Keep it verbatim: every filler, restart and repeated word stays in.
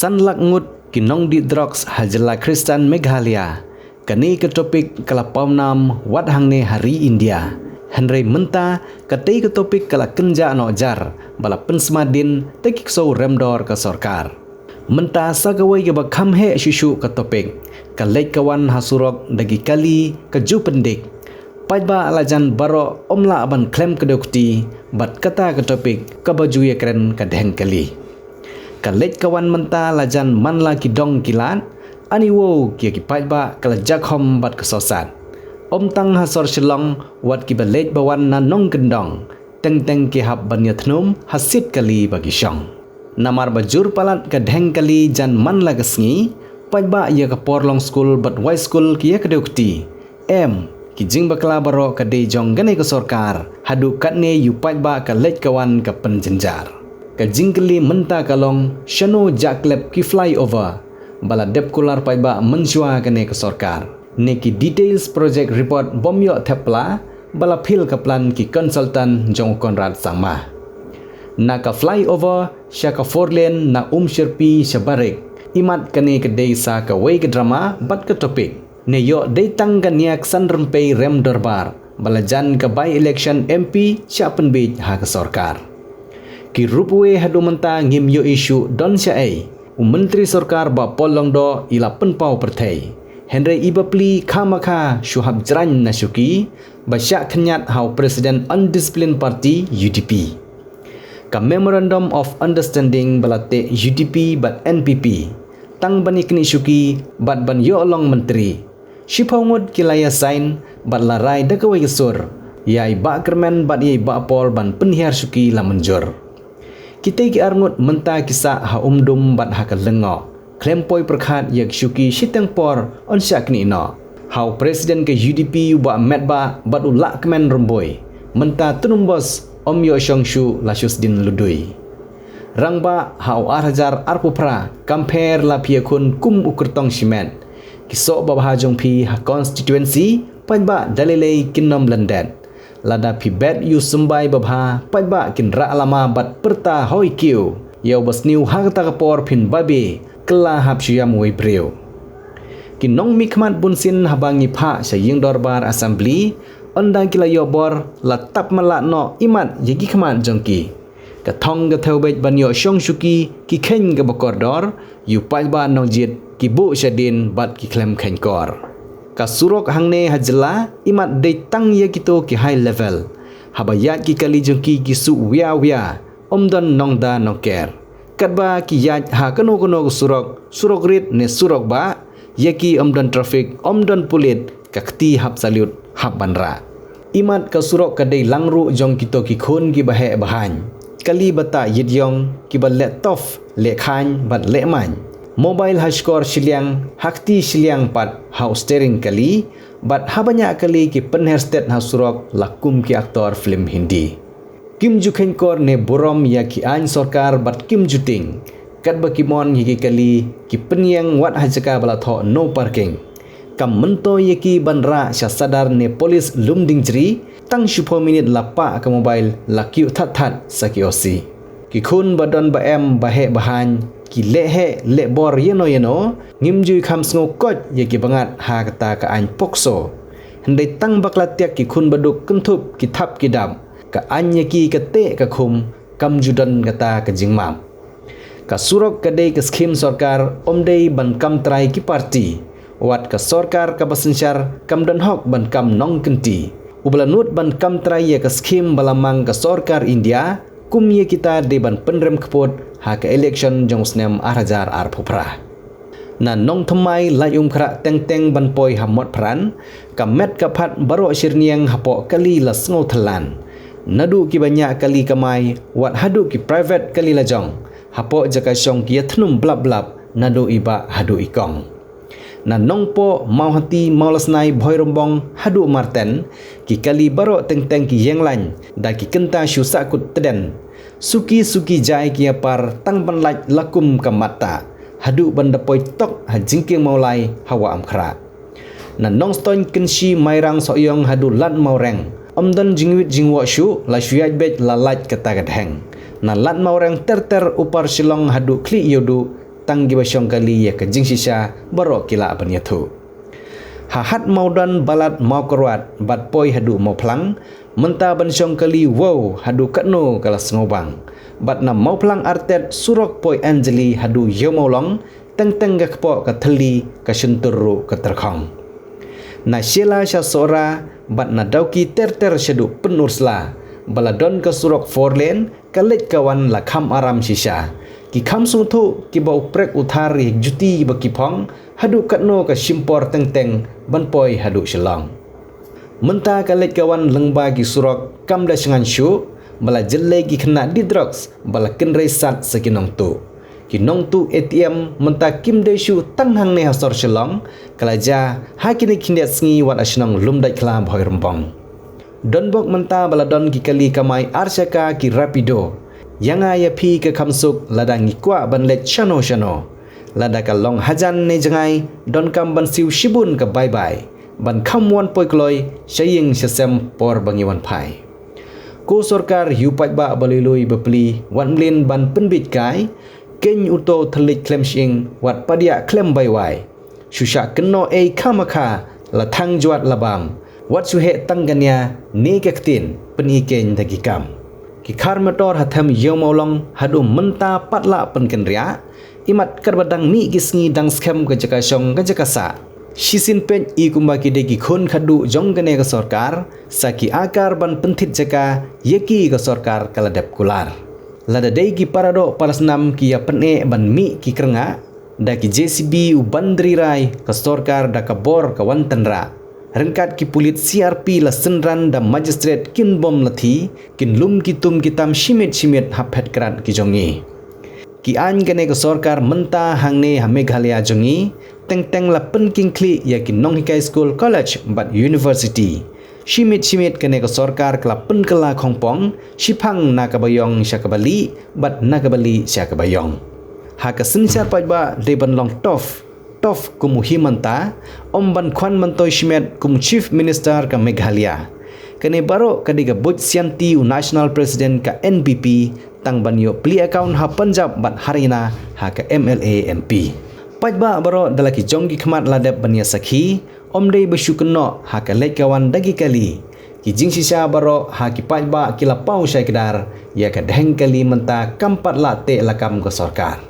San lak ngut ki nongdih drugs ha jylla Khristan Meghalaya. Kane ka topic ka la pawnam wat hangne ha ri India. Hynrei mynta katei ka topic ka la kynjah noh jar ba la pynsmadin da ki ksew remdor ka sorkar. Mynta sa kawei kaba kham heh shuh shuh ka topic, ka leit ka wan ha surok da ki kali ka ju pyndik. Paidbah la jan baroh ym lah ban khlem kdew kti bad kata ka topic kaba ju ïakren ka dheng kali. Ka leit ka wan mynta la jan man la ki dong ki lad, ani wow ki ki paidbah ka la jakhom bad ka sosat. Ym tang ha sor Shillong, wat kiba leit ba wan na nongkyndong, teng teng ki hap ban ïathnum ha sit kali ba ki shong. Namar ba jur palat ka dheng kali jan man la ka sngi, paidbah ïa ka por long skul bad wai skul ki ïa kdew kti. Em, ki jingbakla baroh ka dei jong kane ka sorkar, haduh katne ïa u paidbah ka leit ka wan ka pynjynjar. Ka jingkylli mynta ka long, shano jah klep ki flyover ba la dep kular paidbah mynshuwa kane ka sorkar? Ne ki details project report bym ïoh thep pla ba la phil ka plan ki consultant jong u Conrad Sangma? Na ka flyover sha ka four lane na Umshyrpi sha Barik, imat kane ka dei sa kawei ka drama bad ka topic. Ne ïoh dei tang ka nia ka san rympei rem dorbar ba la jan ka by-election M P shah pynbiej ha ka sorkar. Ki rup wei haduh mynta ngim ïohi shuh don shaei. U Myntri Sorkar Bah Paul Lyngdoh i la pynpaw pyrthei. Hynrei i bapli kha ma kha shu hap jrang na shuki ba shah khynñiat ha u President Undisciplined Party, U D P. Ka Memorandum of Understanding ba la teh U D P bad N P P, tang ban ïaknieh shuki bad ban ïoh long myntri. Shiphew ngut ki la ïa sign bad la rai da kawei ka sur, ïa i Bah Kyrmen bad ïa i Bah Paul ban pynhiar shuki la mynjur. Kitei ki arngut mynta ki sah ha Umdum bad ha ka Lyngngoh. Khlem poi pyrkhat ïa ka shuki shiteng por yn shah knieh noh. Ha u President ka U D P u Bah Metbah bad u Lahkmen Rymbui, mynta tnum bos ym ïoh shong shuh la shu sdien ludui. Rangbah, ha u ar hajar arphew phra kam pher la phi ïakhun kum u kyrtong shimet. Ki soh babha jong phi ha constituency paidbah da lei lei kin ym lyndet. Lada phi bet ïa u symbai babha, paidbah kin rah lama bad pyrta hoi kiew. Ïa uba sniew ha kata ka por phin babe, kylla hap shu ïam uwei briew. Ki nongmihkhmat bunsien haba ngi phah sha ïing dorbar Assembly, ynda ki la ïoh bor la tap malah noh imat ïa ki khmat jong ki. Ka thong ka thew beit ban ïoh shong shuki ki kheiñ kaba kordor, ïa u paidbah nongjied ki buh shadien bad ki khlem kheiñ kor. Ka surok hangne ha jylla imat dei tang ïa kito ki high level. Haba ïaid ki kali jong ki ki suh wia wia, ym don nongda nongker. Katba ki ïaid ha kano kano ka surok, surok rit ne surok bah, ïa ki ym don traffic, ym don pulit, ka kti hap salute, hap ban rah. Imat ka surok ka dei langruh jong kito ki khun kiba heh ba haiñ. Kali ba tah ïit ïong, kiba leh tough, leh khaiñ bad leh maiñ. Mobile ha shkor shiliang, ha kti shiliang pat ha u steering kali, bad haba ñiah kali ki pynher stet ha surok la kum ki actor film Hindi. Kim ju kheiñ kor ne burom ïa ki aiñ sorkar bad kim ju tieng. Katba ki mon ïa ki kali, ki pynïeng wat ha jaka ba la thoh no parking. Kam myntoi ïa ki ban rah sha Sadar ne police Lumdiengjri, tang shiphew minit la pah ka mobile la kiew that that sa ki O C. Ki khun ba don ba em ba heh ba haiñ, ki leh heh leh bor ïano ïano, ngim ju kham sngew koit ïa ki ba ngat ha kata ka aiñ POCSO. Hynrei tang bakla tiak ki khun baduk kynthup ki thap ki dap. Ka aiñ ïa ki ka teh ka khum, kam ju don kata ka jingmap. Ka surok ka dei ka skhim sorkar, ym dei ban kam trai ki parti. Wat ka sorkar kaba synshar kam don hok ban kam nongkynti. Uba la nud ban kam trai ïa ka skhim ba la mang ka sorkar India, kum ïa kita dei ban pynrem kput ha ka election jong u snem ar hajar arphew phra. Na Nongthymmai Laitumkhrah teng teng ban poi ha Motphran, ka met ka phad baroh shyrniang hapoh kali la sngew thalan. Naduh kiba ñiah kali kamai, wat haduh ki private kali lajong, hapoh jaka shong ki ïathnum blap blap, naduh i bah haduh i kong. Na Nongpoh, Mawhati, Mawlasnai, Bhoirymbong haduh Marten, ki kali baroh teng teng ki ïeng lain da ki kynta shu sahkut tdem. Suki suki jai ki ïapar tang ban lait la kum ka mat tah, haduh ban da poi tok ha jingkieng Mawlai ha Wah Umkhrah. Na Nongstoiñ, Kynshi, Mairang, Sohiong haduh Lad Mawreng, ym don jingwit jingwoh shuh, la shu ïaid beit la lait kata ka dheng. Na Lad Mawreng ter ter u par Shillong haduh Khlieh Ïewduh, tang kiba shong kali ïa ka jingshisha baroh ki lah ban ïathuh. Ha hat Mawdon, Balat, Mawkyrwat bad poi haduh Mawphlang, mynta ban shong kali wow haduh katno ka la sngewbang. Bad na Mawphlang Artet surok poi Anjali haduh Ïew Mawlong, teng teng ka kpoh ka thylli, ka shyntur ruh ka tyrkhong. Na Shella sha Sohra bad na Dawki ter ter shaduh Pynursla, ba la don ka surok four lane, ka leit ka wan la kham aram shisha. Ki kham sngewthuh kiba u prek u thar ïa juti ba ki phong, haduh katno ka shim por teng teng ban poi haduh Shillong. Mynta ka leit ka wan lyngba ki surok kam da shngain shuh, ba la jyllei ki khynnah die drugs, ba la kynrei sat sa ki nongtuh. Ki nongtuh A T M mynta kim dei shuh tang hangne ha sor Shillong, ka la jia ha kine khyndiat sngi wat ha shnong Lumdaitkhla Bhoirymbong. Donbok mynta ba la don ki kali kamai ar shaka ki Rapido. Ïa nga ïa phi ka kham suk lada ngi kwah ban leit shano shano. Lada ka long hajan ne jngai, donkam ban siew shibun ka bye bye, ban kham wan poi kloi sha ïing sha sem por ba ngi wan phai. Ko sorkar, ïa u paidbah ba lui lui bapli, wat mlien ban pynbit kai. Keiñ uto thylliej khlem shyieng, wat padiah khlem baiwai. Shu shah kynnoh ei kha ma kha, la thang jwat la bam. Wat shu heh tang ka nia ne ka ktien, pyni keiñ da ki kam. Ki khar motor ha them Ïew Mawlong haduh mynta pat la pynkynriah. Imat katba dang mih ki sngi dang skhem ka jaka shong ka jaka sah. Shisien peit i kumba ki dei ki khun khadduh jong kane ka sorkar, sa ki akar ban pynthit jaka ïa ki ka sorkar ka la dep kular. Lada dei ki paradoh parasnam ki ïa pyneh ban mih ki kyrngah, da ki J C B u ban dri rai, ka sorkar da ka bor ka wan tynrah. Ryngkat ki pulit C R P la synran da magistrate kin bom lathi, kin lum ki tum ki tam shimit shimit ha phet krat ki jong ngi. Ki aiñ kane ka sorkar mynta hangne ha Meghalaya jong ngi, teng teng la pynking khlieh ïa ki nonghikai skul, college bad university. Shimit shimit kane ka sorkar ka la pynkylla khongpong, shiphang na kaba ïong sha kaba lieh, bad na kaba lieh sha kaba ïong. Ha ka synshar paidbah dei ban long tough, tough kum u Himanta, ym ban khwan myntoi shimet kum u Chief Minister ka Meghalaya. Kane baroh ka dei ka buit sianti u National President ka N P P, tang ban ïoh plie account ha Punjab bad Haryana ha ka M L A M P. Paidbah baroh da la ki jong ki khmat la dep ban ïa sakhi, ym dei ba shu kynnoh ha ka leit ka wan da ki kali. Ki jingshisha baroh ha ki paidbah ki la paw shai kdar, ïa ka dheng kali mynta kam pat la teh lakam ka sorkar.